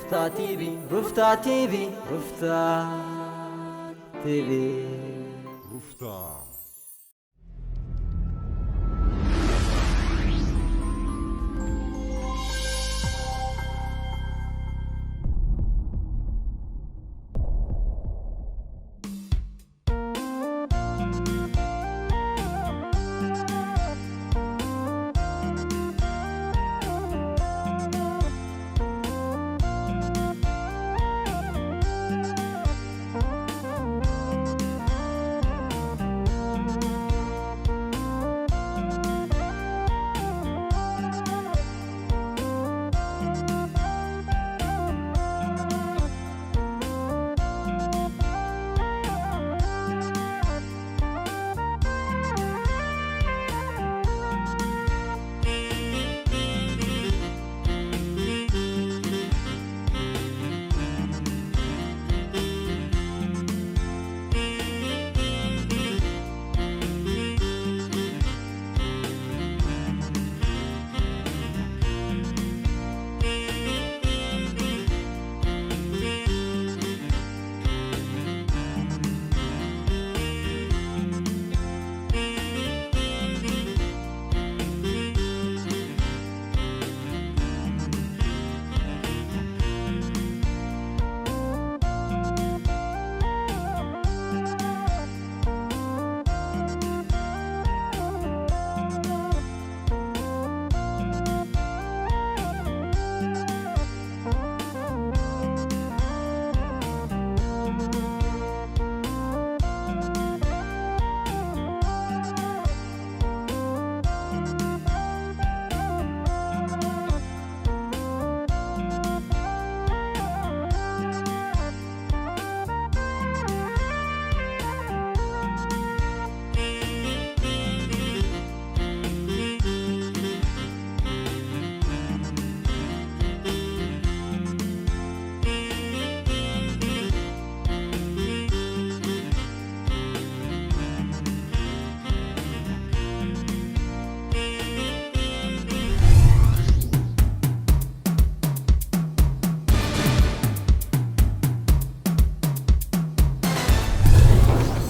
ሩፍታ ቲቪ፣ ሩፍታ ቲቪ፣ ሩፍታ ቲቪ። ሩፍታ።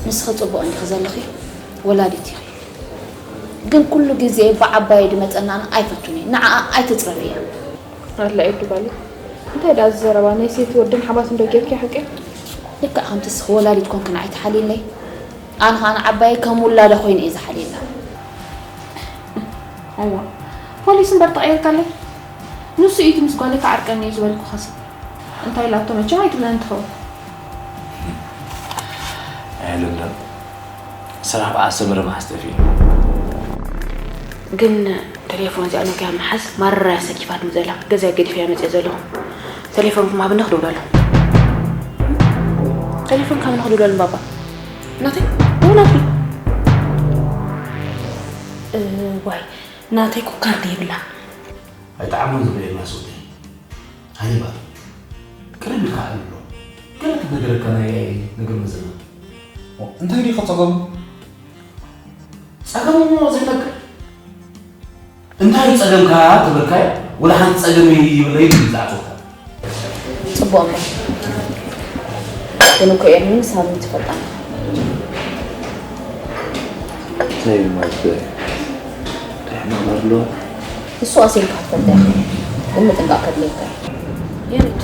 ንስኺ ጽቡቕ እንዲኺ ዘለኺ፣ ወላዲት ኢኺ። ግን ኩሉ ግዜ ብዓባየ ድመጸናን ኣይፈቱን እየ። ንዓኣ ኣይትጽረፍያ። ኣላ ኤዱ ጓለይ፣ እንታይ ደኣ እዚ ዘረባ? ናይ ሰይቲ ወድን ሓማት እንዶ ጌርኪ ሓቂ? ልክዕ ከምቲ ንስኺ ወላዲት ኮንኪ ንዓይ ትሓልይለይ፣ ኣነ ኸኣ ንዓባየ ከም ውላዳ ኮይነ እየ ዝሓልየላ። እዋ፣ ፖሊስ እምበር ተቐይርካለይ? ንሱ እዩ እቲ ምስ ጓለይ ክዓርቀኒ እዩ ዝበልኩኻ ሰብ። እንታይ ኢላቶ መቸም ኣይትብለኒ ትኸውን። ኣይ ለምለም፣ ስራሕ በዓል ሰመረ መዓስ ጠፊኡ? ግን ቴሌፎን እዚኣ ኖኪያ ምሓዝ ማራ እያ ሰኪፋትኒ ዘላ። ገዛ ገዲፈያ መፅየ ዘለኹ። ቴሌፎንኩም ሃብኒ ክድውለሉ። ቴሌፎን ካብ ንክድውለሉ ባባ። ናተይ? እው ናተይ። እ፣ ዋይ፣ ናተይ እኮ ካርድ የብላ። ኣይጠዓሞን ዝብለየና ስውተይ። ሃይባ፣ ቅድም ኢልካ ሕልሎ። ገለ ክነገረካ ናይ ነገር መዘና። ኦ፣ እንታይ ድዩ ጸገሙ? ጸገሙ እሞ ዘይነግር። እንታይ ጸገምካ ተበልካዮ? ወላ ሓንቲ ጸገም ይብለይ ዝዓጽወካ። ጽቡቕ እምበር። ግን እኮ ኤርሚ ሳሚ ትፈልጣ። እንታይ እዩ ማለት? እንታይ ሕማም ኣሎ? እሱ ኣሲልካ ትፈልጥ ኢኻ። ግን ምጥንቃቕ ከድልየካ እዩ። የሪድ፣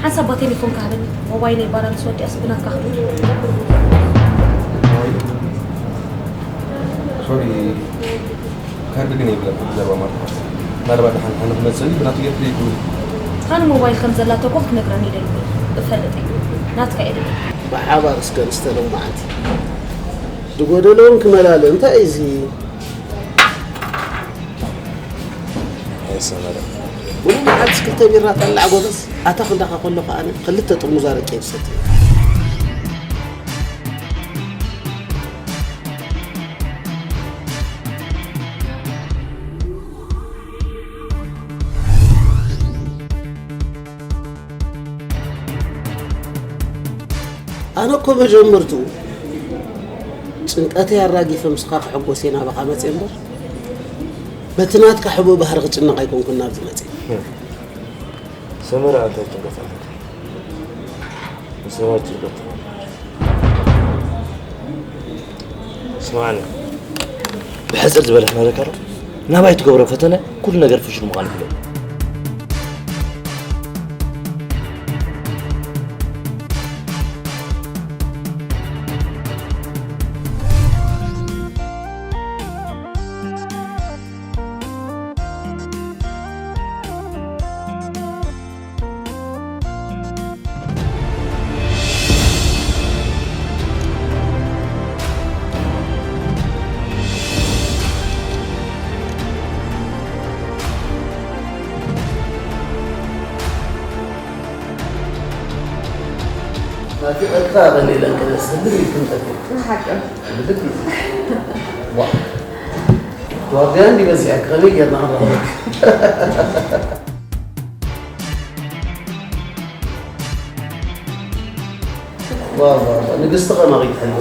ሓንሳብ ቴሌፎንካ ሃበኒ። ሞባይለይ ባላንስ ወዲኣስ ብናትካ ክብል። ሶሪ፣ ካርድ ግን የብለይ ብዛዕባ ማርታ። ምናልባት ደሓን ደሓን ክመጽእ እዩ፣ ብናቱ ጌርኩ ይኩን። ኣነ ሞባይል ከም ዘላቶ እኮ ክትነግረኒ ይደሊ። እፈልጥ እየ። ናትካ እየ ደሊ። ብሓባር እስከ ንስተ ሎማዓንቲ። ዝጎደለውን ክመላለ። እንታይ እዩ እዚ? ኣይሰመረ። ሙሉ መዓልቲ ክልተ ቢራ ጠላዕ ጎበዝ። ኣታ ክንዳኻ ከለኹ ኣነ ክልተ ጥርሙዝ ኣረቂ እየ ዝሰቲ። ኣነ እኮ መጀመርትኡ ጭንቀተይ ኣራጊፈ ምስኻ ክሕጎስ እየ ናባኻ መፅየ እምበር፣ በቲ ናትካ ሕቡእ ባህሪ ክጭነቕ ኣይኮንኩን ናብዚ መፅየ። ሰመረ፣ ኣንታይ ጭንቀት ኣለካ? ንሰባት ጭንቀት ትኾን። ስማዕኒ፣ ብሕጽር ዝበለ ክመለካ ዶ? ናባይ ትገብሮ ፈተነ ኩሉ ነገር ፍሹል ምዃኑ ፍለጥ። ናፊቐካ በኒ ኢለን ከለስ ህልም ኢልክን ጠፊእክን። ንሓቂ። ብልቢ። ዋ። ዋርድያ እንዲ በዚሐ ከመይ ጌርና ክንረኽበክ? ዋ፣ ዋ፣ ዋ፣ ንግስቲ ከማኺ ትሕሉ።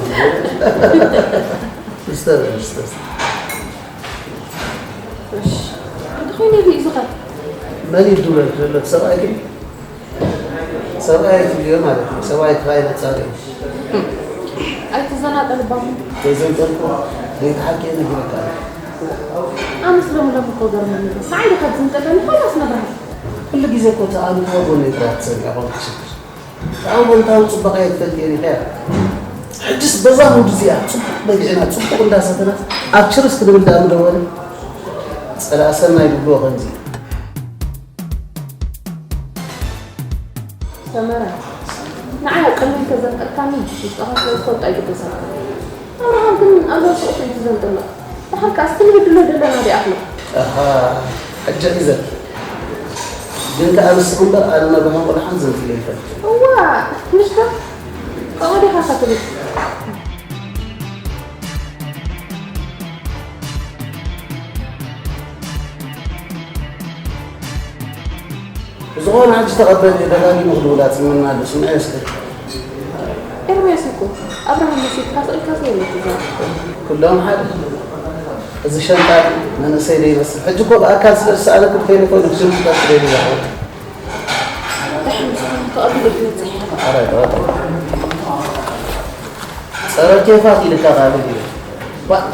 ስተ፣ ስተ፣ ስተ። እሺ። እንተኾይነ ኢሉ እዩ ዝኸድ። መን እዩ ድውለል ዘሎ? ሰብኣይኪ? ሰብኣይ ትብልዮ ማለት እዩ። ሰብኣይ ክራይ ነጻሪ እዩ። ኣይትዘናጠል እባ። ከይዘንጠልኩ ዘይተሓኪየ ነጊረካ ኣለኹ። ኣነስ ሎሚ ሎሚ እኮ ገርመኒ። ንዓይ ዶ ካብ ዝንጠለኒ? ኸላስ መብርሃ። ኩሉ ግዜ እኮ እቲ ኣሉታዊ ጎነይ ጥራይ ትሰምዒ፣ ቆልዓ ሽግር። እቲ ኣወንታዊ ጽባቐ ኣይትፈልጥዮን ኢኺ። ሕጅስ በዛ ሙድ እዚኣ ጽቡቕ በሊዕና፣ ጽቡቕ እንዳሰተና፣ ኣብ ችርስ ክንብል ደኣ ምደወለ። ጸላእ ሰናይ ድብልዎ ከምዚ። ሰመረ፣ ንዓይ ኣብ ቅድመይ ተዘንጠልካኒ፣ ውሽጥኻ ስለ ዝፈልጦ ኣይግደሰልካን። ኣብርሃም ግን ኣብዛ ስቕ ኢሉ እዩ ዝዘንጥሎ። ደሓር ከኣ እስቲ ንብድሎ ዘለና ዲኣ ኣኽሎ። ኣሃ፣ ሕጂ ሒዘኪ። ግን ከኣ ንስኺ እምበር ኣነ መብርሃን ቆልሓን ዘንጢለ ይፈልጥ። እዋ፣ ምሽ ዶ? ከምኡ ዲኻ ከ ትብል? ብዝኾነ ሕጂ ተቐበልኒ፣ ደጋጊሙ ክድውል ኣጽሚምና ኣሎ። ስምዒ እስከ። ኤርምያስ እኮ ኣብርሃም መሲልካ ስቕ ኢልካ ስለ ዘይትዛረብ። ኩሎም ሓደ። እዚ ሸንጣጥ መንእሰይ ዶ ይመስል? ሕጂ እኮ ብኣካል ስለ ዝሰኣነክን ከይኑ እኮ ንክስምዕካ ስለ ይዛረብ። ደሓን ዝኾነ ተቐቢሉ ክመጽእ እዩ። ኣረ፣ ተቐበል። ጸረ ኬፋት ኢልካ ካልእ እዩ። ባ-፣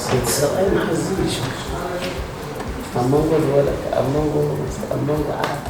ስንት ሰብኣይ መሓዝ ይሽኩር። ኣብ መንጎ ዝበለካ፣ ኣብ መንጎ መንግስቲ፣ ኣብ መንጎ ዓራት።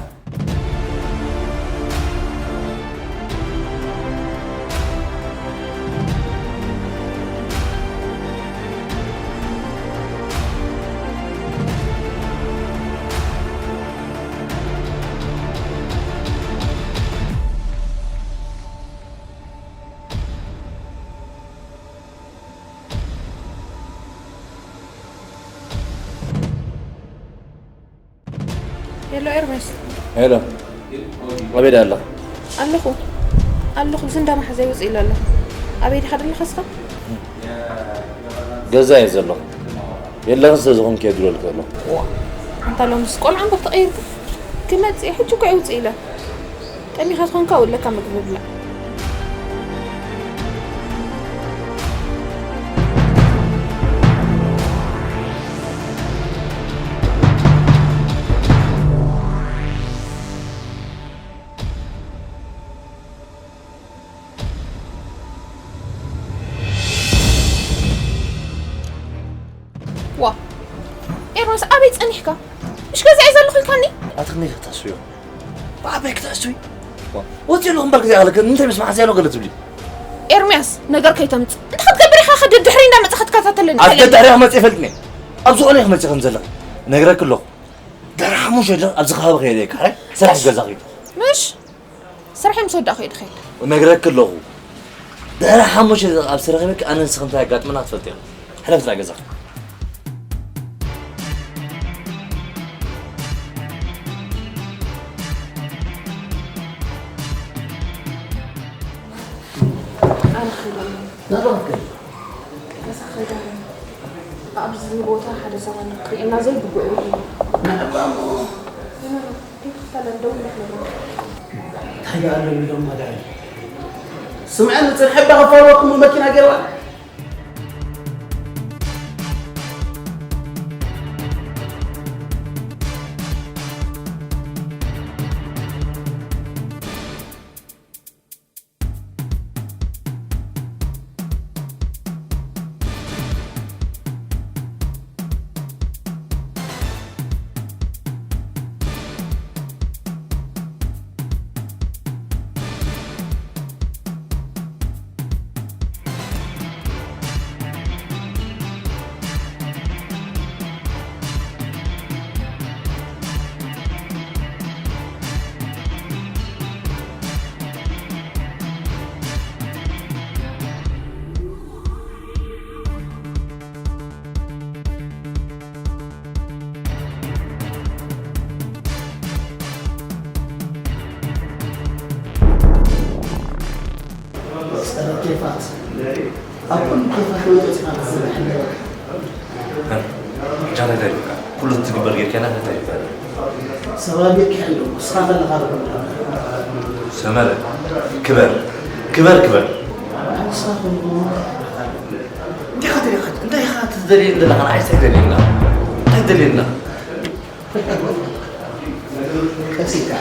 ሄሎ ኤርሜስ። ሄሎ። ኣበይ ደኣ ኣለኻ? ኣለኹ። ኣለኹ። እዚ እንዳ መሓዛይ ውፅእ ኢለ ኣለኹ። ኣበይ ዲኻ ዘለኻ እስኻ? ገዛ እየ ዘለኹ። የለኽን ስለ ዝኾንኪ እየ ድውለልኪ ዘለኹ። ዋ፣ ኣንታ ሎምስ ቆልዓ እምበር ተቐይርካ? ክመፅእ እየ፣ ሕጂ እኮ እየ ውፅእ ኢለ። ጠሚኻ ዝኾንካ ውለካ ምግቢ ብላዕ። ዋ፣ ኤርሚያስ ኣበይ ጸኒሕካ? ምሽ ገዛ እየ ዘለኹ ኢልካኒ? ኣቲ ክንደይ ክትሕስብዮ? ብዓባይ ክትሕስቢ? ዋ፣ ወፂ ኣለኹ እምበር ግዜ ኣለክ፣ እንታይ ምስ መሓዝ ያለው ገለ ትብሊ? ኤርሚያስ፣ ነገር ከይተምጽእ። እንታይ ክትገብር ኢኻ? ከ ድሕሪ እንዳመጽእ ክትከታተለኒ ኣቲ ከለኒ? ድሕሪ ክመጽእ ይፈልጥኒ። ኣብ ዝኾነ ክመጽእ ከም ዘለኺ ነግረክ ኣለኹ። ድሕሪ ሓሙሽተ ደቂቕ ኣብዚ ከባቢ ከይደ እየ፣ ካረ ስራሕ ገዛ ከይደ። ምሽ? ስርሐይ ምስ ወዳእኹ እየ ድኸይድ። እነግረኪ ኣለኹ። ድሕሪ ሓሙሽተ ደቂቕ ኣብ ስራሕ ከይበኪ ኣነ ንስኺ እንታይ ኣጋጥመና ክትፈልጢ ኢኺ። ሕለፊ ጥራይ ገዛኺ። ኣነ ክኸይድ ኣለኹ። ናበይ ክትከዲ? ምሳኻ ከይደ ኣለኹ። ኣብዚ ቦታ ሓደ ሰባት ክርእየና ዘይግብኦ እዩ። ንዕባ እሞ። ይመኑ። እንታይ ደኣ ኣሎ ኢሎም ኣዳይ። ስምዐኒ፣ ጽንሐ እባ ከፋልወኩም መኪና ገይርዋ። ኣብ ኩሉ ቦታ ከመይ ወፂኻ ክትሰርሕ ኣለካ? ጃ እንታይ ይብልካ? ኩሉ ትግበር ጌርካና እንታይ ይባል? ሰባቢርካ ኣሎ ንስኻ ከለኻ ዶ? ሰመረ ክበር ክበር ክበር። ንስኻ ከለኻ እንታይ ኢኻ ትደልየካ? እንታይ ኢኻ ትደልየኒ ዘለኻ? ንዓይ እንታይ ደልየና? እንታይ ደልየና? ቀስ ኢልካ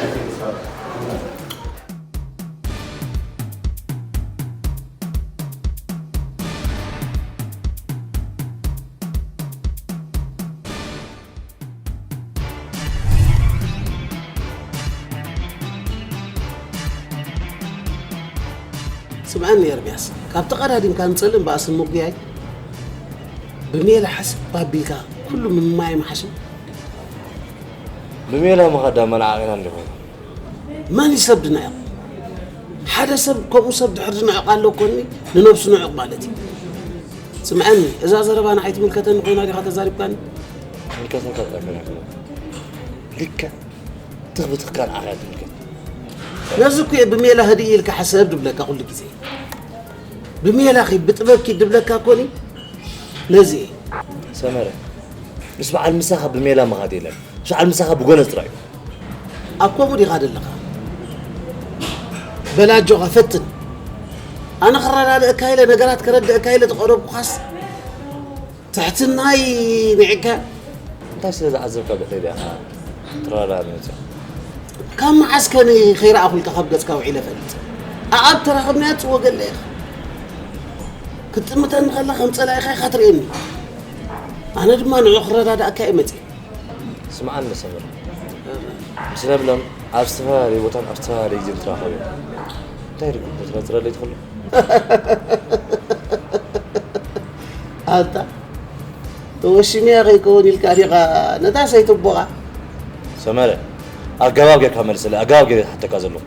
ስምዓኒ ኤርምያስ፣ ካብ ተቐዳዲምካ ንጸልም ባእስን ምጉያይ ብሜላ ሓስብ ኣቢልካ ኩሉ ምምማይ ምሓሸ። ብሜላ ምኻድ ዳመና ዓቒና እንዲኾነ መን እዩ ሰብ ድናዕቕ? ሓደ ሰብ ከምኡ ሰብ ድሕር ድናዕቕ ኣሎ እኮኒ ንነብሱ ንዕቕ ማለት እዩ። ስምዐኒ፣ እዛ ዘረባ ንዓይ ትምልከተኒ ኮይና ዲኻ ተዛሪብካኒ? ምልከተካ ኣይኮነትን። ልክዕ ትኽ ብትኽ ካልኣ እያ ትምልከት። ነዚ እኮ እየ ብሜላ ህድእ ኢልካ ሕሰብ ድብለካ ኩሉ ግዜ። ብሜላ ኺድ ብጥበብ ኪድ ድብለካ እኮኒ ነዚ እየ። ሰመረ ምስ በዓል ምሳኻ ብሜላ ምኻድ የለን። ምስ በዓል ምሳኻ ብጎነዝ ጥራይ እዩ። ኣብ ከምኡ ዲኻ ዘለኻ? በል ኣጆኻ ፈትን። ኣነ ክረዳድእካ ኢለ ነገራት ከረድእካ ኢለ ተቐረብኩኻስ ትሕትናይ ንዒካ። እንታይ ስለ ዝዓዘብካ ብኸይድ ኢኻ ትረዳዳእ መፂኻ? ካብ መዓስ ከ ከይረኣኹልካ ካብ ገፅካ ውዒለ እፈልጥ? ኣኣብ ተራኸብናዮ ትፅወ ገለ ኢኻ። ክትጥምተኒ ከላ ከም ፀላኢኻ ኢኻ ትርእየኒ። ኣነ ድማ ንዑ ክረዳድኣካ እየ መፂእ። ስምዓኒ ሰመረ፣ ምስ ለምለም ኣብ ዝተፈላለየ ቦታን ኣብ ዝተፈላለየ ግዜን ንተራኸብ ኢና። እንታይ ርክብ ክትነፅረለይ ትኽእሉ? ኣታ ተወሽንያ ከይከውን ኢልካ ዲኻ ነታ ሰይትቦኻ? ሰመረ፣ ኣገባብ ጌርካ መልሰለይ። ኣገባብ ጌረ ዝሓተካ ዘለኹ።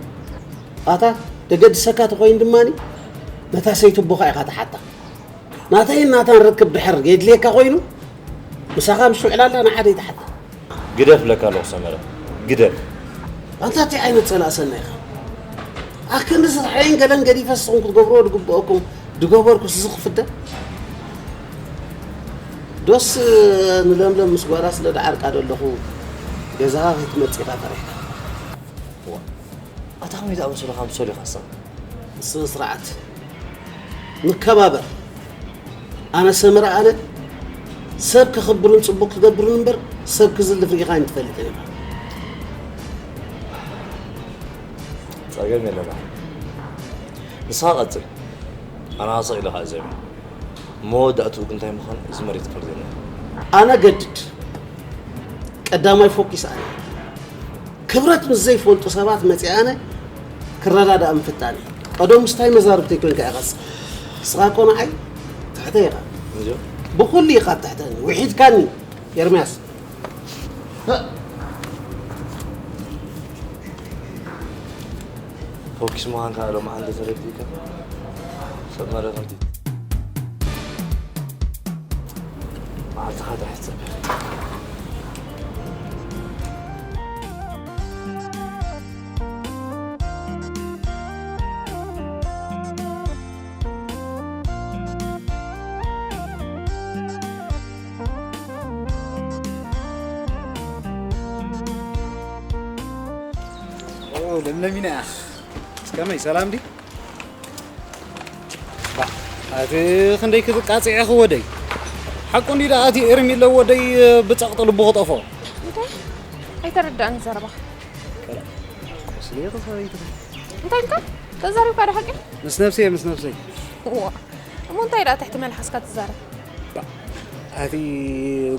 ኣታ ደገድሰካ ተኾይኑ ድማኒ ነታ ሰይትቦኻ ኢኻ ትሓታ። ናተይን ናታን ርክብ ድሕር የድልየካ ኮይኑ ምሳኻ ምስ ውዕላላ ንሓደ ይትሓታ። ግደፍ ብለካ ኣለኹ ሰመረ፣ ግደፍ። ኣንታ እንታይ ዓይነት ጸላእ ሰናይ ኢኻ? ኣክንዲ ስርሐይን ገለን ገዲፈ ንስኹም ክትገብርዎ ድግብኦኩም ድገበርኩስ እዚ ክፍደ? ዶስ ንለምለም ምስ ጓላ ስለ ድዓርቃ ደለኹ ገዛኻ ከይትመጽእ ኢኻ ፈሪሕካ? ኣታ ከመይ ዝኣመሰሉ ካብ ሰሉ ይኸሳ? ስነ ስርዓት ንከባበር። ኣነ ሰመረ ኣነ ሰብ ከኽብርን ጽቡቕ ክገብርን እምበር ሰብ ክዝልፍ ርኢኻ ኣይትፈልጥን ኢኻ። ጸገም የለና። ንስኻ ቀጽል። ኣነ ሃሰቕ ኢለ ክዕዘብ እየ። መወዳእትኡ ግን እንታይ ምዃኑ እዚ መሬት ክፈርደና እዩ። ኣነ ገድድ ቀዳማይ ፎኪስ ኣነ ክብረት ምስ ዘይፈልጡ ሰባት መጺኣ ኣነ ክረዳዳእ ምፍታን እዩ። ቀደም ምስታይ መዛርብተይ ኮንካ ኢኻስ ንስኻ እኮ ንዓይ ትሕተ ኢኻ። እንዲዮ? ብኹሉ ኢኻ ትሕተኒ ውሒድካኒ ኤርምያስ። ፎኪስ ምዃንካ ሎማዓንቲ ተረዲእካ ሰብ መረኸብቲ መዓልትኻ ጥራሕ ትጸበ። ለምለሚና እያ። ከመይ ሰላም ዲ? ኣቲ ክንደይ ክትቃጽዕ ኢኺ ወደይ? ሓቁ እንዲ ደኣ እቲ ኤርሚለ ወደይ ብጸቕጢ ልቡ ክጠፍኦ። እንታይ? ኣይተረዳእን ዘረባኻ። ስለ ኢኺ ሰበይቲ። እንታይ ኢልካ? ተዛሪብካ ዶ ሓቂ? ምስ ነብሰይ ምስ ነብሰይ። ዋ እሞ እንታይ ደኣ ትሕቲ መልሓስካ ትዛረብ? ኣቲ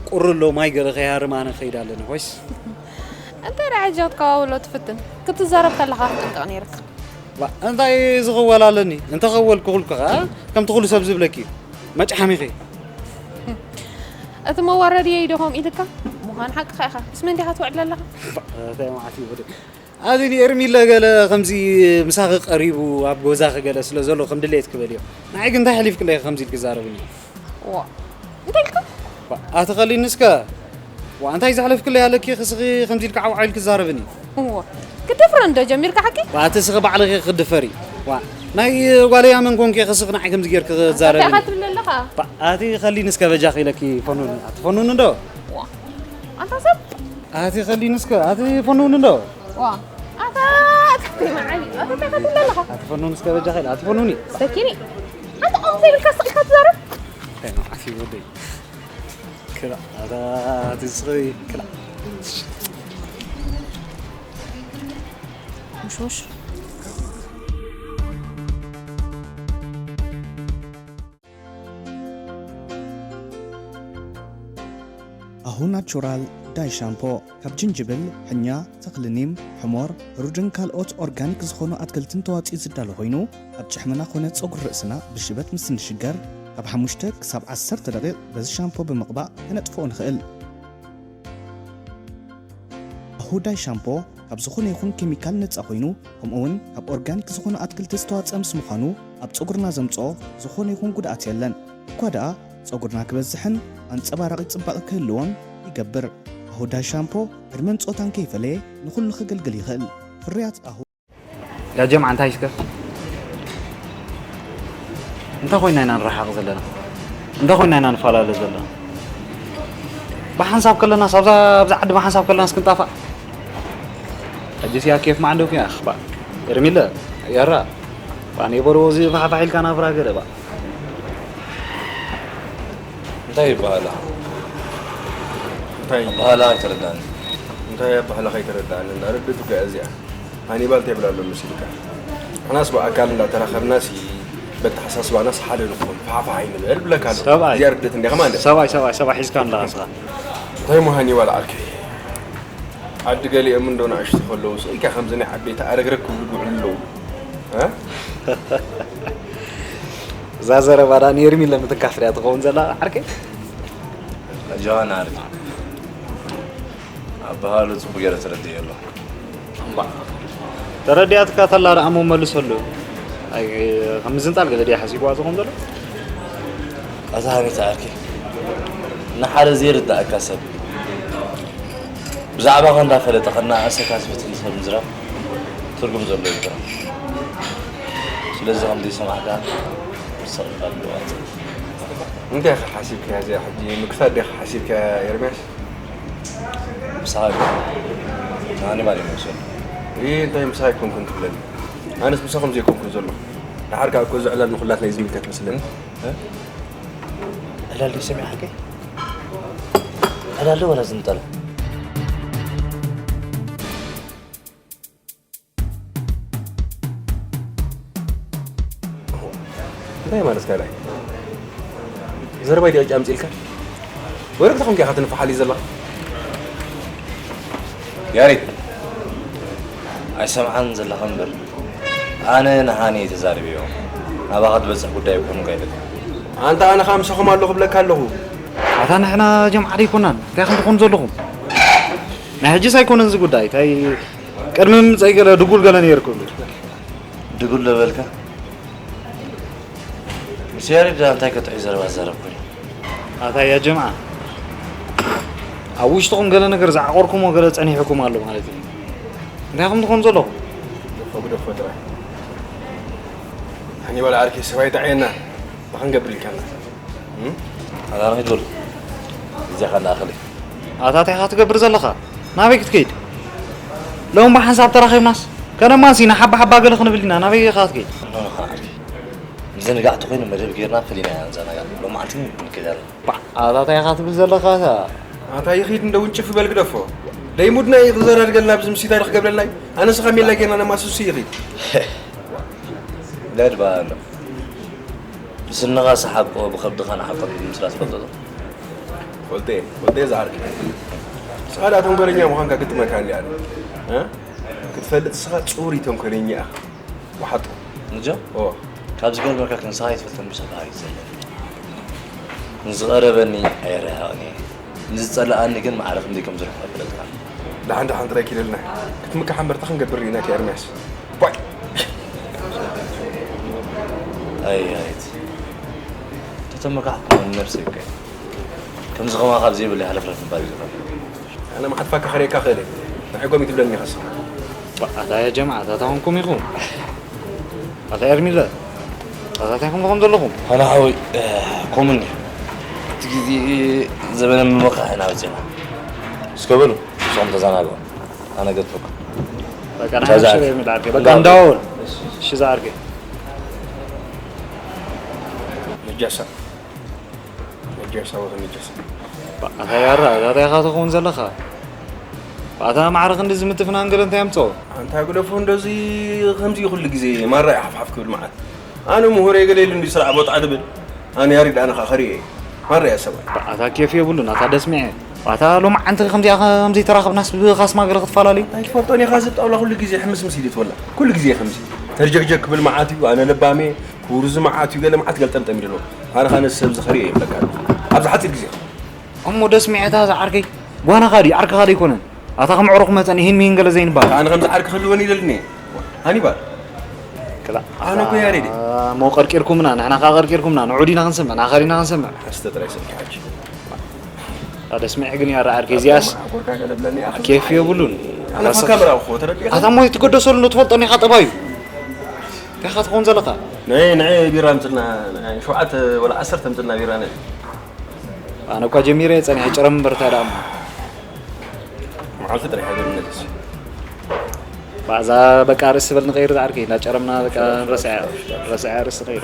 ቁሪ ኣሎ ማይ ገለ ከይሃርም ኣነ ክኸይድ ኣለኒ ኮይስ። እንታይ ደኣ ሕጂ ክትከዋውሎ ትፍትን? ክትዛረብ ከለኻ ክትጥንቀቕ ነይርካ። ባ እንታይ ዝኽወል ኣለኒ? እንተኸወልኩ ኩልኩ ኸኣ ከምቲ ኩሉ ሰብ ዝብለኪ እዩ። መጭሓሚኺ። እቲ መዋረድየይ ዶ ከምኡ ኢልካ? ምዃን ሓቅኻ ኢኻ። ምስ መን ዲኻ ትውዕል ኣለኻ? እንታይ መዓት እዩ ወደ ኣዚ ንኤርሚለ ገለ ከምዚ ምሳኺ ቀሪቡ ኣብ ገዛኺ ገለ ስለ ዘሎ ከም ድሌት ክበልዮ ንዓይ ግን እንታይ ሓሊፍክለይ ከምዚ ኢልክ ዛረብኒ ዋ እንታይ ኢልካ ኣቲ ኸሊኒ እስከ ዋ እንታይ ዘሕለፍክለይ ኣለኪ ክስኺ ከምዚ ኢልካ ዓውዓ ኢልክ ዛረብኒ ዋ ክደፍረን ዶ ጀሚርካ ሓቂ ኣቲ ስኺ ባዕልኺ ክድፈሪ ዋ፣ ናይ ጓለይ ኣመን ኮንኪ ክስኽ ንዓይ ከምዚ ጌርኪ ክዛረብ። እንታይ ኢኻ ትብል ኣለኻ? ባ፣ ኣቲ ከሊኒ እስከ በጃኺ ኢለኪ ፈኑኒ። ኣቲ ፈኑኒ እንዶ? ዋ፣ ኣንታ ሰብ። ኣቲ ከሊኒ እስከ፣ ኣቲ ፈኑኒ እንዶ? ዋ፣ ኣታ ኣቲ መዓሊ። ኣታ እንታይ ኢኻ ትብል ኣለኻ? ኣቲ ፈኑኒ እስከ በጃኺ ኢለ፣ ኣቲ ፈኑኒ። ሰኪኒ። ኣንታ ከምኡ ዘይብልካ ስቕ ኢልካ ትዛረብ? እንታይ ነው ዓፊ ወደይ? ክላ፣ ኣታ ኣቲ ስቕ ክላ። ሙሽሙሽ። ኣሁ ናቹራል ዳይ ሻምፖ ካብ ጅንጅብል፣ ሕኛ፣ ተኽሊ ኒም፣ ሕሞር፣ ህሩድን ካልኦት ኦርጋኒክ ዝኾኑ ኣትክልትን ተዋፂኡ ዝዳሎ ኮይኑ፣ ኣብ ጭሕምና ኮነ ፀጉሪ ርእስና ብሽበት ምስ እንሽገር ካብ ሓሙሽተ ክሳብ ዓሰርተ ደቂቕ በዚ ሻምፖ ብምቕባእ ከነጥፍኦ ንኽእል። ኣሁ ዳይ ሻምፖ ካብ ዝኾነ ይኹን ኬሚካል ነፃ ኮይኑ፣ ከምኡ እውን ካብ ኦርጋኒክ ዝኾነ ኣትክልቲ ዝተዋፀአ ምስ ምዃኑ፣ ኣብ ፀጉርና ዘምፅኦ ዝኾነ ይኹን ጉድኣት የለን። እኳ ደኣ ፀጉርና ክበዝሕን ኣንፀባራቒ ፅባቐ ክህልዎን ይገብር። ኣሁ ዳይ ሻምፖ ዕድመን ፆታን ከይፈለየ ንኹሉ ከገልግል ይኽእል። ፍርያት ኣሁ። ያ ጀምዓ፣ እንታይ እስከ? እንታይ ኮይና ኢና ንረሓቕ ዘለና? እንታይ ኮይና ኢና ንፈላለ ዘለና? ብሓንሳብ ከለናስ፣ ኣብዛ፣ ኣብዛ ዓዲ ብሓንሳብ ከለናስ ክንጣፋእ? ሕጂስ ያ ኬፍ ማዕዶ ኪ፣ ኣኽ፣ ባ፣ ኤርሚለ፣ ያራ፣ ባ፣ ኔበሮ፣ እዚ ፋሕፋሕ ኢልካ ናብራ ገለ፣ ባ። እንታይ ይበሃላ? እንታይ? ኣበሃላ ኣይተረዳእን። እንታይ ኣበሃላ ከይተረዳእን? እንዳ ርድእት እኮ እያ እዚኣ። ሃኒባል እንታይ ይብል ኣሎ መሲልካ? ንሕናስ ብኣካል እንዳተራኸብናሲ በተሓሳስባናስ ሓደ ንኹን፣ ፋሕፋሕ ኣይንበል ብለካ ኣሎ። ሰብኣይ። እዚኣ ርድእት እንዲኻ ማለት። ሰብኣይ፣ ሰብኣይ፣ ሰብኣይ ሒዝካ እንዳ ኣስኻ። እንታይ እሞ ሃኒባል ዓርከይ? ዓዲ ገሊኦም እንዶ ንኣሽቱ ከለዉ፣ ስኢልካ ከምዚ ናይ ዓበይቲ ኣረግረግ ክብሉ ዝውዕሉ ኣለዉ። እ? እዛ ዘረባ ደኣ ንኤርሚለ ምትንካፍ ድያ ትኸውን ዘላ ዓርከይ? ጆሃን ዓርከይ። ኣበሃሉ ጽቡቕ ገይረ ተረዲኤ ኣለኹ። እምባ። ተረዲኣትካ ተላ ደኣ እሞ መልሰሉ። ኣይ፣ ከም ምዝንጣል ገለ ድያ ሓሲብዋ ዝኸውን ዘሎ? ኣታ ሃኒታ ዓርከይ፣ ንሓደ ዘይርዳእካ ሰብ ብዛዕባኻ እንዳፈለጠ ከነኣእሰካ ዝፍትን ሰብ ምዝራብ ትርጉም ዘለዎ ኣይኮነን። ስለዚ ከም ዘይሰማዕካ ምሳቕ ኣለዋ። እንታይ ኢኻ ሓሲብካያ እዚኣ ሕጂ? ምግፋት ዲኻ ሓሲብካያ ኤርምያስ? ምሳኻ ኣይኮንኩን። ንሃኒባል እየ ዝመስል። እይ፣ እንታይ ምሳኻ ኣይኮንኩን ትብለኒ? ኣነስ ምሳኹም ዘይኮንኩን ዘለኹ። ደሓር ከኣ እኮ እዚ ዕላል ንኹላትና እዩ ዝምልከት መስለኒ። እ? ዕላል ድዩ ሰሚዕካ? ዕላል ዶ ዋላ ዝንጠላ? እንታይ ማለት ካልኣይ? ዘረባይ ዲቃ ኣምጺእልካ? ወረግታ ኮንካ ኢኻ ትንፋሓለይ ዘለኻ? ያሬድ፣ ኣይሰምዓን ዘለኻ እምበር፣ ኣነ ንሃኒ እየ ተዛሪበዮ። ናባኻ ትበጽሕ ጉዳይ ኣይኮኑን ጋይደል። ኣንታ ኣነ ኸኣ ምሳኹም ኣለኹ እብለካ ኣለኹ። ኣታ ንሕና ጀምዓ ደይኮናን? እንታይ ኢኹም ትኾኑ ዘለኹም? ናይ ሕጂስ ኣይኮነን እዚ ጉዳይ። እንታይ ቅድሚ ምምጸይ ገለ ድጉል ገለ ነይርኩም። ድጉል ዶ በልካ? ምስ ያሬድ እንታይ ከትሕዩ ዘረባ ዝዛረብ ኮይኑ? ኣታ ያ ጀምዓ፣ ኣብ ውሽጥኹም ገለ ነገር ዝዓቆርኩሞ ገለ ጸኒሕኩም ኣሎ ማለት እዩ። እንታይ ኢኹም ትኾኑ ዘለኹም? ደፎ ግደፎ ጥራይ። ሃኒባል ዓርከይ፣ ሰብ ኣይጠዓየና። እንታይ ክንገብር ኢልካና? እም? ኣታ ንኺድ በሉ። እዚኣ ኸኣ ንኣኽሊ። ኣታ እንታይ ኢኻ ትገብር ዘለኻ? ናበይ ክትከይድ? ሎም ብሓንሳብ ተራኺብናስ፣ ከነማሲ ንሓባ ሓባ ገለ ክንብል ኢና። ናበይ ኢኻ ክትከይድ? ንዘንጋዕ ተኾይኑ መደብ ጌርና ፈሊና ኢና ንዘናጋዕ። ሎማዓንቲ ክንከይድ ኣለና። ባ፣ ኣታ እንታይ ኢኻ ትብል ዘለኻ ኣታ? ኣታ ይኺድ እንደ ውንጭፍ በል ግደፎ። ደይሙድና እዩ ክዘራርገልና ኣብዚ ምሲታ ኢሉ ክገብረልና እዩ። ኣነስ ኻሜላ ጌርና ነማስሱ ይኺድ። ለድባ ኣሎ። ብስንኻ ሰሓቆ ብኸብድኻ ንዓቆብ ምስላ ትፈልጦ ዶ? ፈልጠ፣ ፈልጠ ዝዓርከይ። ንስኻ ደኣ ተንኮለኛ ምዃንካ ግጥመካ እንዲ ኣነ። እ? ክትፈልጥ ንስኻ ጽሩይ ተንኮለኛ ኢኻ። ወሓጦ። ንጆ? ኦ። ካብ ዝገርመካ ክንስኻ ኣይትፈልጦን ብሰብኣይ እዩ ዘለኒ። ንዝቐረበኒ ኣይርሕቕን እየ። ንዝጸልኣኒ ግን ማዕረ ክንደይ ከም ዝርሕቕ ኣይፈለጥካን። ደሓን ደሓን ጥራይ ኪደልና። ክትምካሕ እምበር ታይ ክንገብር ርኢናካ ኤርምያስ። ቧይ! ኣይ፣ ኣይት። ተተመካሕኩ ንነብሰይ እኮ እየ። ከምዚ ከማኻ ኣብ ዘይብለይ ሃለፍለፍ ምባል እዩ ዝኸብድ። ኣነ መሓትፋ ከኸርየካ ክእል እየ። ንዓይ ጎሚ ትብለኒ ኢኻ ንስኻ። ኣታ ያ ጀማዓ፣ ኣታ ታኹንኩም ኢኹም። ኣታ ኤርሚለ፣ ኣታ እንታይ ኮንኩም ዘለኹም? ኣነ ሓወይ፣ እ፣ ኮምን እዩ። እቲ ግዜ ዘበነ ምምቕራሕ ኢና ወፂና። እስከ በሉ፣ ንስኹም ተዘናግዑ። ኣነ ገድፈኩም። በቃ፣ ቻው፣ ንሓና ዝዓርከይ። ሽር ኤርሚለ ዓርከይ። በቃ፣ እንዳወል። እሺ፣ ዝዓርከይ። ነጃሳ። ነጃሳ ወኸ ነጃሳ። ኣታ ያራ፣ ኣታ ኢኻ ትኸውን ዘለኻ። ኣታ ማዕረ ክንዲ ዝምትፍናን ገለ እንታይ ኣምፅኦ? ኣንታ ግደፎ፣ እንደዚ ከምዚ ኩሉ ግዜ ማራ እዩ ሓፍሓፍ ክብል መዓት። ኣነ ምሁር እየ ገለ ኢሉ እንዲ ስራሕ ቦታ ድብል። ኣነ ያሬድ ኣነ ኸኣ ኸሪኤ እየ። ማራ እያ ሰብኣይ። ኣታ ኬፍ የብሉን፣ ኣታ ደስሚዐ። ኣታ ሎማዓንቲ ከምዚኣ ከምዚ ተራኸብናስ ብኻስማ ገለ ክትፈላለዩ? ኣይትፈልጦን ኢኻ፣ እዚ ጣውላ ኩሉ ግዜ ሕምስምስ ኢሉ ይትወላ። ኩሉ ግዜ ከምዚ ተርጀግጀግ ክብል መዓት እዩ። ኣነ ለባም እየ። ኩርዚ መዓት እዩ፣ ገለ መዓት ገልጠምጠም ኢሉ ኣሎ። ኣነ ኻነ ሰብ ዝኸሪ እየ ይብለካ ኣለኹ። ኣብዚ ሓፂር ግዜ። እሞ ደስሚዐ እታ ዝዓርከይ ጓናኻ ድዩ? ዓርክኻ ዶ ኣይኮነን? ኣታ ከም ዕሩኽ መጠን ይህን ሚህን ገለ ዘይንበሃል። ኣነ ከምዚ ዓርኪ ክህልወኒ ይደልኒ እየ። ሃኒባል። ክላ-፣ ኣነ እኮ ያሬድ እየ። እሞ ቀርቂርኩምና፣ ንሕና ኸኣ ቀርቂርኩምና፣ ንዑ ዲና ክንሰምዕ፣ ንኣኻ ዲና ክንሰምዕ? ሓስተ ጥራይ ስልኪ ሓጂ። ኣታ ደስሚዐ ግን ያራ ዓርከይ እዚኣስ ኣኮርካ ገለ ብለኒ፣ ኣኸ ኬፍ የብሉን። ኣነ ኣታ ኸ ሰብ ካሜራ እኮ ተረዲእኻ? ኣታ እሞ ኣይትገደሰሉ፣ ትፈልጦ እኒኻ ጠባዩ። እንታይ ኢኻ ትኸውን ዘለኻ? ናይ፣ ናይ ቢራ ኣምፅልና፣ ናይ ሸውዓተ ወላ ዓሰርተ ኣምፅልና ቢራ ናይ። ኣነ እኳ ጀሚረ እየ ፀኒሐ፣ ጨረም እምበር እንታይ ደኣ እሞ። መዓልቲ ጥራሕ እያ ገርነት እሱ። ባዛ በቃ ርእሲ በል ንቐይር ዝዓርከይ፣ እንዳ ጨረምና በቃ ረስዐ፣ ረስዐ ርእሲ ንቐይር።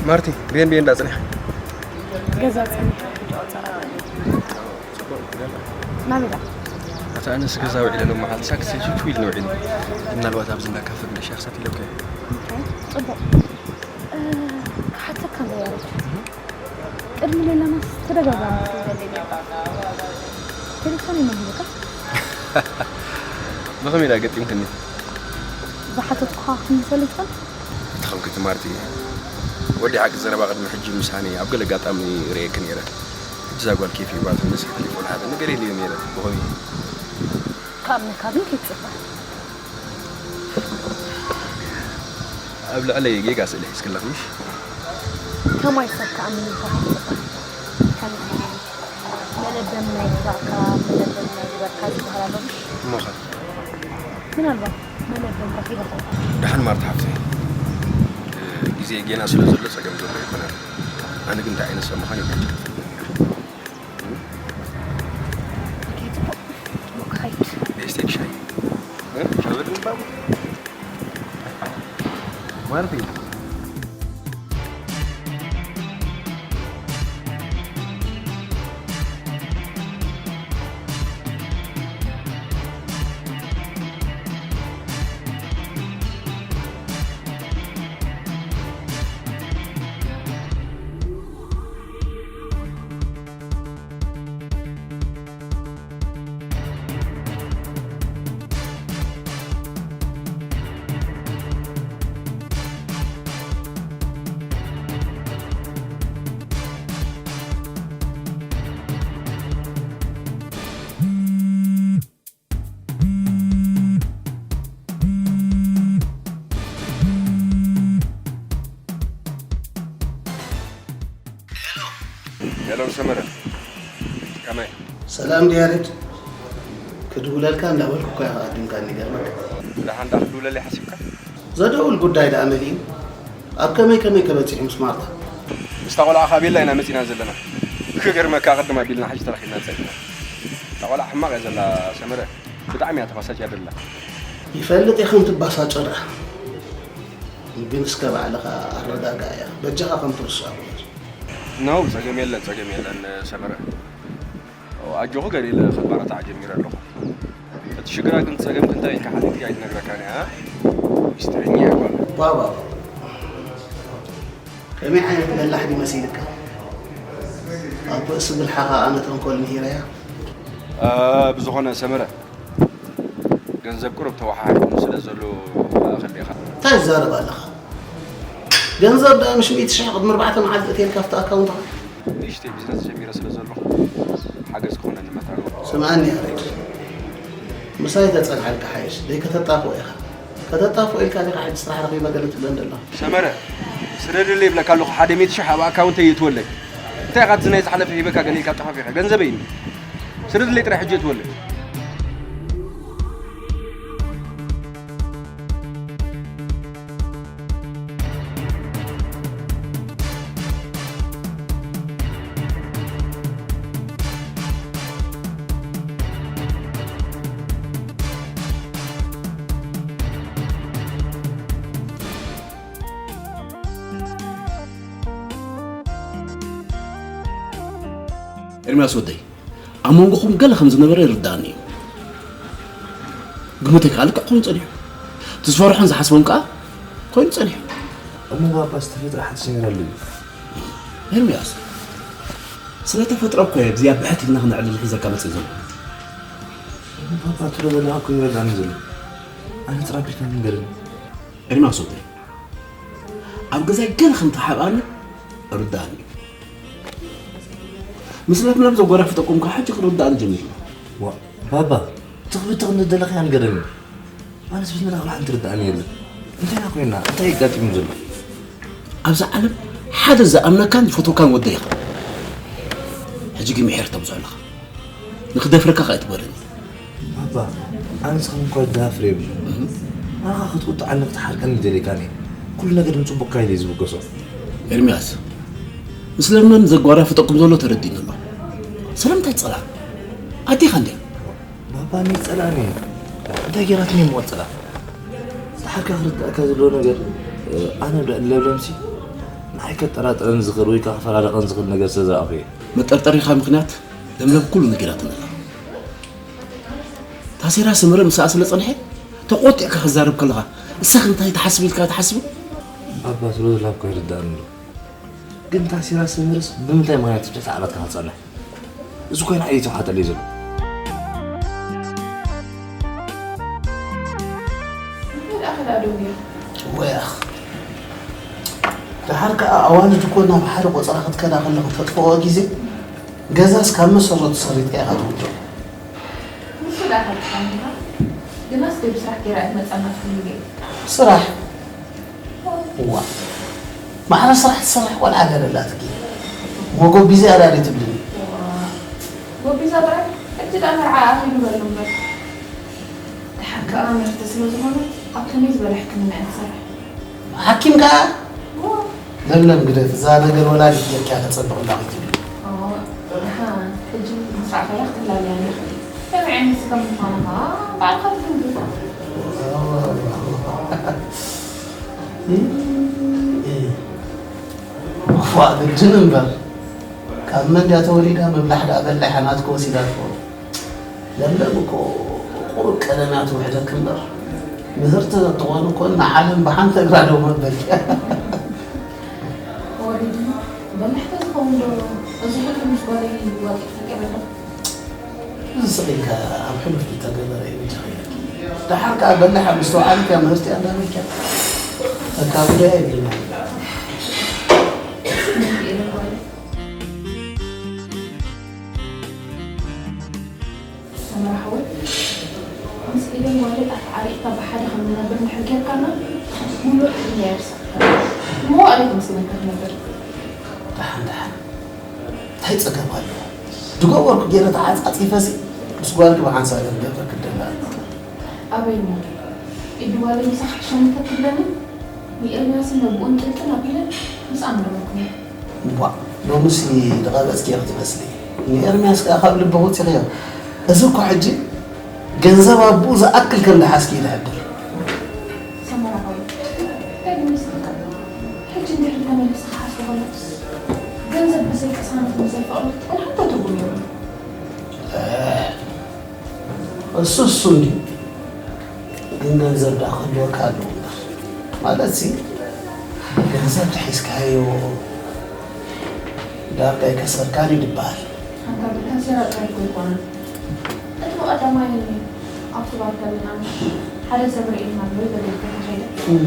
ማርቲ፣ ብኤን ብኤን ዳ ጽኒሕ? ገዛ ጽኒሕ። ናበይ ዳ? ኣታ ኣነስ ገዛ ውዒለ ሎም መዓልቲ ሳክት ሰልችው ኢሉ ውዒሉ። ምናልባት ኣብዚ እንዳ ካፈ ግደ ሻሂ ክሰቲ ኢለ እኮ እየ። ኦኬ፣ ጽቡቕ። እ፣ ክሓተካ እንዶ ያሬድ። ቅድሚ ሌላናስ ተደጋጋሚ ክትደውለለይ ነይርካ። ቴሌፎን ይመልስልካ። ብኸመይ ኢላ ገጢምክኒ? ዝሓተትኩኻ ክምልሰለይ ትኽእል? ተኸልኪ ትማርቲ። ወዲ ሓቂ ዘረባ ቅድሚ ሕጂ ምሳኒ ኣብ ገለ ኣጋጣሚ ርእየኪ ነይረ። ሕጂ እዛ ጓል ኬፍ ሂባትኒ ስልኪ ቴሌፎን ሃበኒ ገለ ኢለዮ ነይረ። ብኸመይ? ክኣምነካ ግን ከይትጽበ። ኣብ ልዕለይ ጌጋ ስእሊ ሒዝክለኺ ምሽ? ከማይ ሰብ ክኣምን ኢልካ ከይትጽበ። ከም መለበሚ ናይ ግዛእካ፣ መለበሚ ናይ ግበርካ ዝበሃል ኣሎ ምሽ? እሞኸ? ምናልባት መለበምካ ከይበልካ። ደሓን ማርታ ሓፍተይ። ግዜ ጌና ስለ ዘሎ ጸገም ዘሎ ኣይኮነን። ኣነ ግን እንታይ ዓይነት ሰብ ምዃን ይፈልጥ። ኦኬ፣ ጽቡቕ። ጽቡቕ ክኸይድ። ቤስቴክ ሻይ። እ? ሻይ በል እንባቡ። ማርቲ። ሰላም ሰመረ፣ ከመይ? ሰላም ድያሬድ፣ ክድውለልካ እንዳበልኩ እኮ ኢኻ ኣዲምካኒ። ገርመካ። ደሓን ዳ ክድውለለይ ሓሲብካ? ዘደውል ጉዳይ ደኣ መሊኡ። ኣብ ከመይ ከመይ ከበጺሑ ምስ ማርታ? ምስታ ቆልዓ ካብ ቤላ ኢና መጺና ዘለና። ክገርመካ ቅድም ኣቢልና ሕጂ ተረኺብና ጸኒሕና። እታ ቆልዓ ሕማቕ እያ ዘላ ሰመረ። ብጣዕሚ እያ ተባሳጭያ ደላ። ይፈልጥ እየ ከም ትባሳጮ ደኣ። ግን እስከ ባዕልኻ ኣረጋግኣያ። በጃኻ ከም ትርስዖ ግበር። ነው ጸገም የለን ጸገም የለን ሰመረ። ኣጆኹ ገለ ኢለ ክበረታዕ ጀሚረ ኣለኹ። እቲ ሽግራ ግን ጸገምኪ እንታይ ኢልካ ሓቲትኪ ኣይትነግረካን እያ። ሚስጥረኛ እያ ጓል። ባባ ከመይ ዓይነት በላሕ ድዩ መሲልካ? ኣብ ርእሲ ብልሓኻ ኣነ ተንኮል ምሂረያ። ብዝኾነ ሰመረ ገንዘብ ቁሩብ ተወሓሒዱ ስለ ዘሎ ይኣኽል ኢኻ። እንታይ ትዛረብ ኣለኻ? ገንዘብ ደኣ ምሽ ሚእቲ ሽሕ ቅድሚ ኣርባዕተ መዓልቲ እትየልካ ኣብቲ ኣካውንትኻ። ንእሽተይ ቢዝነስ ጀሚረ ስለ ዘለኹ ሓገዝ ክኾነኒ መታን። ስምዓኒ ያሬድ፣ ምሳይ ተጸንሓልካ ሓይሽ ደይ ከተጣፍኦ ኢኻ። ከተጣፍኦ ኢልካ ዲኻ ሕጂ ስራሕ ረኺበ ገለ ትብለን ዘለኻ? ሰመረ፣ ስደደለይ ይብለካ ኣለኹ ሓደ ሚእቲ ሽሕ ኣብ ኣካውንተይ የእትወለይ። እንታይ ኢኻ እቲ ናይ ዝሓለፈ ሂበካ ገለ ኢልካ ኣጠፋፊእካ ገንዘበይ እዩ። ስደደለይ ጥራይ ሕጂ የእትወለይ። ኤርምያስ ወደይ፣ ኣብ መንጎኹም ገለ ከም ዝነበረ ይርድኣኒ እዩ። ግምተይ ከኣ ልክዕ ኮይኑ ጸኒሑ። እቲ ዝፈርሖን ዝሓስቦን ከኣ ኮይኑ ጸኒሑ። እሞ ባባ ዝተፈጥረ ሓድሽ ነገር ኣሎ ድዩ? ኤርምያስ፣ ስለ ተፈጥሮ እኮ እየ ብዚኣ ብሕት ኢልና ክነዕልል ሒዘካ መጽእ ዘሎ። እሞ ባባ ትብሎ ዘለኻ እኮ ይረድኣኒ ዘሎ። ኣነ ጥራይ ኣቢልካ ንገረኒ። ኤርምያስ ወደይ፣ ኣብ ገዛይ ገለ ከም ትሓብኣኒ ርድኣኒ እዩ። ምስ ለምለም ዘጓራፍጠኩም ከኣ ሕጂ ክርድኣኒ ጀሚሩ ኣሎ። ዋ ባባ፣ ትኽብትኽ ንደለኻያ ንገረኒ። ኣነስ ብዝመዳ ቆልዓ እንትርድኣኒ የለን። እንታይ ኢና ኮይንና? እንታይ እዩ ኣጋጢሙ ዘሎ? ኣብዛ ዓለም ሓደ ዝኣምነካን ዝፈትወካን ወደይ ኢኻ። ሕጂ ግን ምሒር ተብዝሖ ኣለኻ። ንኽደፍረካ ከኣ ኣይትግበረኒ። ባባ፣ ኣነስ ከም እኳ ዝደፋፍር የብለይን። ኣነኻ ክትቁጥዓኒ ክትሓርቀኒ ኣይደልየካን እየ። ኩሉ ነገር ንጽቡቕካ ኢለ እየ ዝብገሶ። ኤርምያስ፣ ምስ ለምለም ዘጓራፍጠኩም ዘሎ ተረዲእኒ ኣሎ። ስለምንታይ ትጸልኣ? ኣዴኻ እንድያ። ባባ፣ ኣነ ኣይጸልኣን እየ። እንታይ ገይራትኒ እሞ ክጸልኣ? ደሓርካ ክርድኣካ ዘለዎ ነገር፣ ኣነ ብልዕሊ ለምለምሲ ንዓይ ከጠራጥረኒ ዝኽእል ወይ ከኣ ክፈራርቐኒ ዝኽእል ነገር ስለ ዝረኣኹ እየ። መጠርጠሪኻ ምኽንያት ለምለም ኩሉ ነጊራትኒ ኣላ። ታሴራ ሰመረ ምስኣ ስለ ጸንሐ ተቖጢዕካ ክትዛረብ ከለኻ ንስኻ እንታይ ትሓስብ ኢልካ ትሓስብ? ባባ ትብሎ ዘለኻ እኮ ይርድኣኒ ኣሎ። ግን ታሴራ ሰመረስ ብምንታይ ምኽንያት ትሕቲ ዓራትካ ክትጸንሕ? እዚ እኮ ንዓይ እዩ ተባሓተለይ ዘሎ። ወያኽ ደሓር ከኣ ኣዋልድ እኮ ናብ ሓደ ቆጸራ ክትከዳ ከለኹ ተጥፍኦ ግዜ ገዛስ ካብ መሰረቱ ሰሪትካ ኢኻ ትውድኦ። ንሱ ደኣ ካብ ትሓምና ግናስ ደይ ብስራሕ ገይራ እትመጻና ትፍልዩ። ስራሕ እዋ ማዕረ ስራሕ ትሰርሕ ቆልዓ ኣለለላትኪ። ሞጎቢዛ ኣዳዲ ትብልኒ። ጎቢዛ ጥራይ ሕጂ ደኣ መርዓ ኣኺሉ በሉ እምበር። ደሓር ከኣ መርቲ ስለ ዝኾነ ኣብ ከመይ ዝበለ ሕክምና እያ ትሰርሕ። ሓኪም ከኣ ለምለም ግደፍ፣ እዛ ነገር ወላዲት ጌርኪያ ተጸብቕ እንዳኺ ትብሊ። ደሓን ሕጂ ምስ ረኣኻያ ክትላለያ እንዲኺ። ከመይ ዓይነት ስገም ምዃኑ ኸኣ ባዕልኻ ትግምግም። ዋ ግድን እምበር ካብ መን ድያ ተወሊዳ ምብላሕ ደኣ በላሕ ናትኮ ወሲዳ ትኾን። ለምለም እኮ ቁሩብ ቀደም እያ ትውሕደኪ እምበር ምህርቲ ተትኾኒ እኮ ንዓለም ብሓንቲ እግራ ደው መበልኪ እያ። ወሪድና በላሕታ ዝኸውን ዶ እዚ ኩሉ ምስ ጓለይ ዋጢ ፈቂረ ኣለኹ። እዚ ስቕ ኢልካ ኣብ ሕሉፍ ዝተገበረ እዩ እንጂ ኸይረኪ። ደሓር ከኣ በላሕ ኣብ ምስተውዓልኪ እያ ምህርቲ እያ እንዳበልኪ እያ። እካ ጉዳይ ኣይብልና። ሰመረ ሓወይ፣ ምስ ኢደን ጓለይ ኣተዓሪቕካ ብሓደ ከም ንነብር እንድሕር ጌርካና፣ ምሉእ ዕድመ የርስዕ። መዋእለይ ክመስለካ ክነብር። ደሓን ደሓን። እታ እንታይ ጸገም ኣለዎ? ዝገበርኩ ገይረ ተዓጻጺፈሲ ምስ ጓልኪ ብሓንሳብ እየ ክገብረኪ ደሊ ኣለኹ። ኣበይ እሞ? ኢዱ ጓለይ ምሳኻ ሕሸም እንተትብለኒ፣ ንኤርምያስን ነቦኡን ጥልጥል ኣቢለ ምስኣ ምደመርኩ ነይረ። እዋእ፣ ሎምሲ ዝቐበጽኪ ኢኺ ትመስሊ። ንኤርምያስ ከኣ ካብ ልቢ ወጺኽዮ። እዚ እኮ ሕጂ ገንዘብ ኣቦኡ ዝኣክል ከም ዝሓዝኪ እዩ ዝሕብር። ሰመራ ሓወይ፣ እንታይ ግን ይስሕቀካ? ሕጂ እንድሕር ተመሊሰ ክሓስቦ ከለኹስ፣ ገንዘብ ብዘይ ቅሳነትን ብዘይ ፍቕርን ክትቅንሓ እንታይ ትርጉም የብሉን። እሱ እሱ እንዲ ግን ገንዘብ ዳ ክህልወካ ኣለዎ እምበር። ማለትሲ፣ ገንዘብ ተሒዝካዮ ዳርጋ ኣይከሰርካን እዩ ዝበሃል። ኣንታ ብታሴራ ጥራይ እኮ ኣይኮነን። እቲ ብቐዳማይ ኣብቲ ባር ከለና ምሽ ሓደ ሰብ ርኢና ኣሎ ኢለ ገዲፈ ከይደ። እም።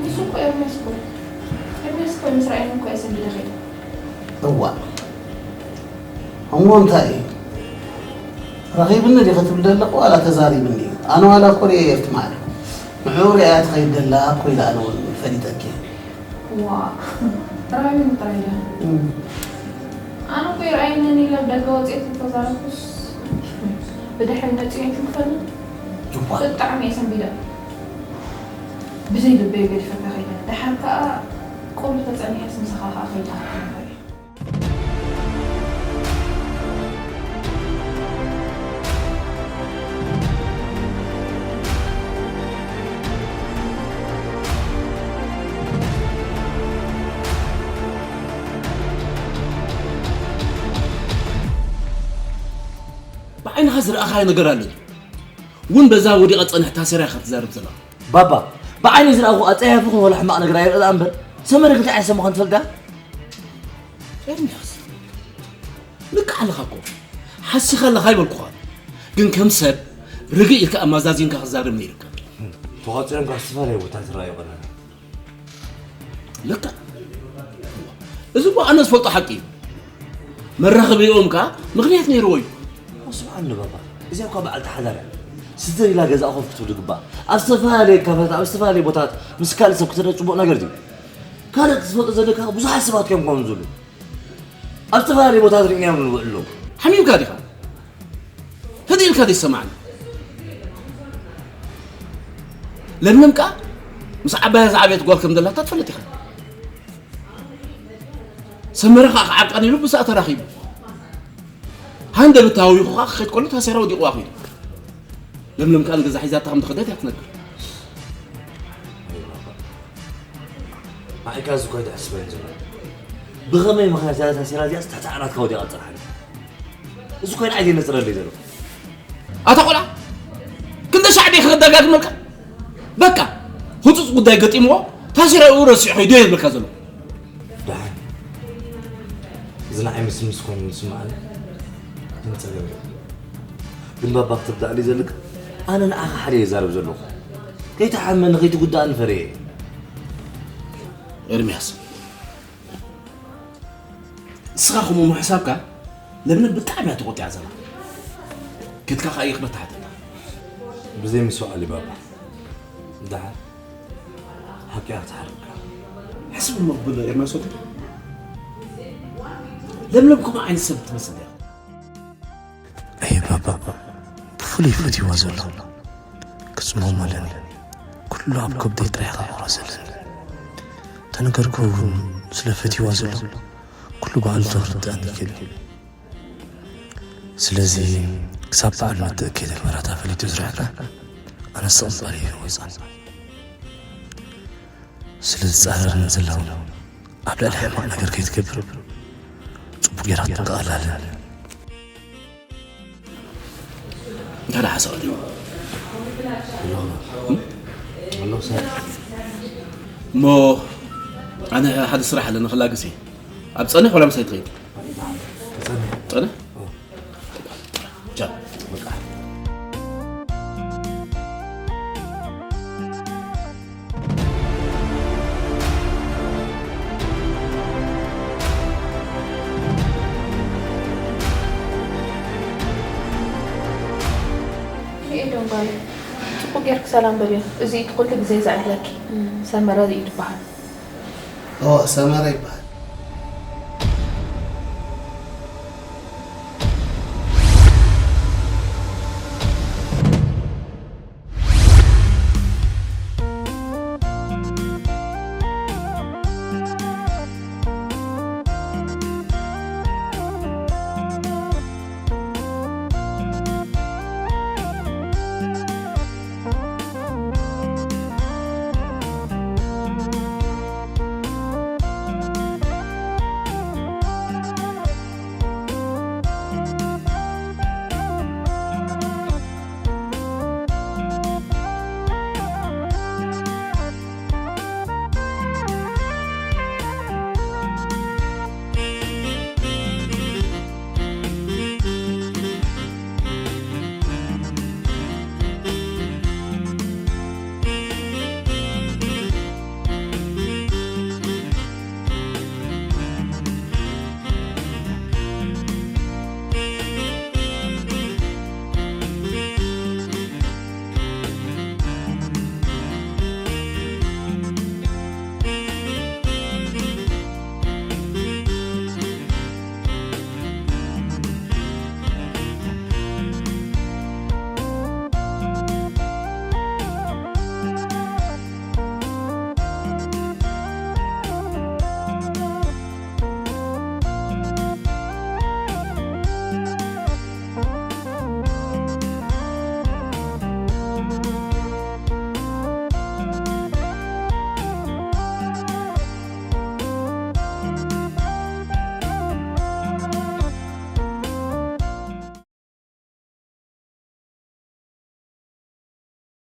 ንሱ እኮ ኤርምያስ እኮ እዩ። ኤርምያስ እኮ እዩ ምስ ረኣየኒ እኮ እየ ሰዲደ ከይደ። እዋእ። እሞ እንታይ እዩ? ረኺብኒ ድዩ ክትብል ዘለኺ ዋላ ተዛሪብኒ እዩ? ኣነ ዋላ እኮ ርእየ እየ ትማሊ። ንዕኡ ርእያ ትኸይድ ዘላ እኮ ኢለ ኣነ እውን ፈሊጠኪ እየ። ዋእ፣ ራሚ ጥራይ ድያ? እም። ኣነ እኮ ይርኣየንን ኢለ ኣብ ደገ ወፅኤ ተተዛረብኩስ ብድሕሪ መፂኡ ኣይትንክፈኒ። እዋእ። ብጣዕሚ እየ ሰንቢደ። ብዘይ ልበይ ገዲፈካ ከይደ። ደሓር ከዓ ቁሩብ ተፀኒሐስ ምሳኻ ከዓ ከይደ። ብዓይንኻ ዝረኣኻዮ ነገር ኣሎ ድዩ? እውን በዛ ወዲቐ ጸኒሐ ታሰራ ኢኻ ትዛረብ ዘለኻ። ባባ፣ ብዓይነይ ዝረኣኹ ኣጸያፊ ኹን ወላ ሕማቕ ነገር ኣይርኢ ደኣ እምበር፣ ሰመረ ግን እንታይ ዓይነት ሰብ ምዃኑ ትፈልጥ ዲኻ? ኤርምያስ፣ ልክዕ ኣለኻ እኮ። ሓሲኻ ኣለኻ ኣይበልኩኻን። ግን ከም ሰብ ርግእ ኢልካ ኣመዛዚንካ ክትዛረብ ነይሩካ። ተቖጺሮም ካብ ዝተፈላለየ ቦታ ትረኣዩ ቀለና። ልክዕ። እዚ እኮ ኣነ ዝፈልጦ ሓቂ እዩ። መራኸቢኦም ከኣ ምኽንያት ነይርዎ እዩ። ስምዓኒ ባባ፣ እዚኣ እኳ በዓልቲ ሓዳር እያ። ስትር ኢላ ገዛኣ ኮፍ ክትብል ይግባእ። ኣብ ዝተፈላለየ ካፈታት፣ ኣብ ዝተፈላለየ ቦታታት ምስ ካልእ ሰብ ክትረአ ጽቡቕ ነገር ድዩ? ካልእ ክትፈልጦ ዘለካ ብዙሓት ሰባት እዮም ከምኡ ዝብሉ። ኣብ ዝተፈላለየ ቦታታት ርኢናዮም ንውዕል ኣለዉ። ሓሚምካ ዲኻ? ህድእ ኢልካ ዘይትሰማዕኒ። ለምለም ከኣ ምስ ዓባያ ዝዓበየት ጓል ከም ዘላታ ትፈልጥ ኢኻ። ሰመረ ከኣ ክዓርቃን ኢሉ ብሳኣ ተራኺቡ። ሃንደበት ተሃዊኹ ከኣ ክኸይድ ከሎ ታሴራ ወዲቕዋ ኺዱ። ለምለም ከኣ ንገዛ ሒዛታ ከም ዝኸደት እያ ትነግር። ንዓይ ከኣ እዚ እኮ እዩ ዘሕስበኒ ዘሎ። ብኸመይ ምኽንያት እያ ታሴራ እዚኣስ ትሕቲ ዓራትካ ወዲቓ ትጸንሓኒ? እዚ እኮ ንዓይ ዘየነጽረለይ ዘሎ። ኣታ ቆልዓ፣ ክንደይ ሻዕ ድየ ክደጋግመልካ? በቃ፣ ህጹጽ ጉዳይ ገጢምዎ፣ ታሲራኡ ረሲዑ ኸይዱ እየ ዝብለካ ዘለኹ። ደሓን። እዚ ንዓይ ምስምስ ኮይኑ ዝስምዓኒ፣ ግን ጸገም የብሉን። ግን ባባ ክትርዳእለይ ዘለካ፣ ኣነ ንዓኻ ሓደ እየ ዝዛረብ ዘለኹ። ከይትሓመኒ፣ ከይትጉዳእኒ ፈርየ እየ። ኤርምያስ፣ ንስኻ ከምኡ ምሕሳብካ ለምለም ብጣዕሚ እያ ተቖጢዓ ዘላ። ከድካ ከኣ ይቕረታ ሓተታ። ብዘይ ምስትውዓል እዩ ባባ። ደሓር ሓቂ እያ ክትሓርቀካ። ሕስብ እሞ ክብል ኤርምያስ ወዲ። ለምለም ከምኡ ዓይነት ሰብ ትመስል እያ። ኣየ ባባ፣ ብፍሉይ ፈትይዋ ዘሎ። ክጽመሞ ኣለኒ። ኩሉ ኣብ ከብደይ ጥራይ ከቕሮ ዘለኒ። ተነገርኩ እውን ስለ ፈትይዋ ዘሎ ኩሉ ባዕሉ ተኽርዳእኒ ይኽእል እዩ። ስለዚ ክሳብ በዓል መጥእ ከይተግበራታ ፈሊጡ ዝረሕቀ ኣነ ስቕ ምባል እዩ ወይፃን። ስለ ዝጻረርኒ ዘለዉ ኣብ ልዕሊ ሕማቕ ነገር ከይትገብር ጽቡቕ ጌራ ክትጠቃላለን። እንታይ ደኣ ሓሳብ ኣለዎ? ኣሎ፣ ኣሎ፣ ሰብ። እሞ ኣነ ሓደ ስራሕ ኣለኒ ክላገስ እየ። ኣብ ጸንሕ ወላ ምሳይ ትኸይድ? ጸንሕ። ጸንሕ? ኦ። ቻው። በቃ። ኤዶም ጓል፣ ጽቡቕ ጌርክ ሰላም በልዮ። እዚ እቲ ኩሉ ግዜ ዘዕልለኪ ሰመረ እዩ ዝበሃል። እወ፣ ሰመረ ይበሃል።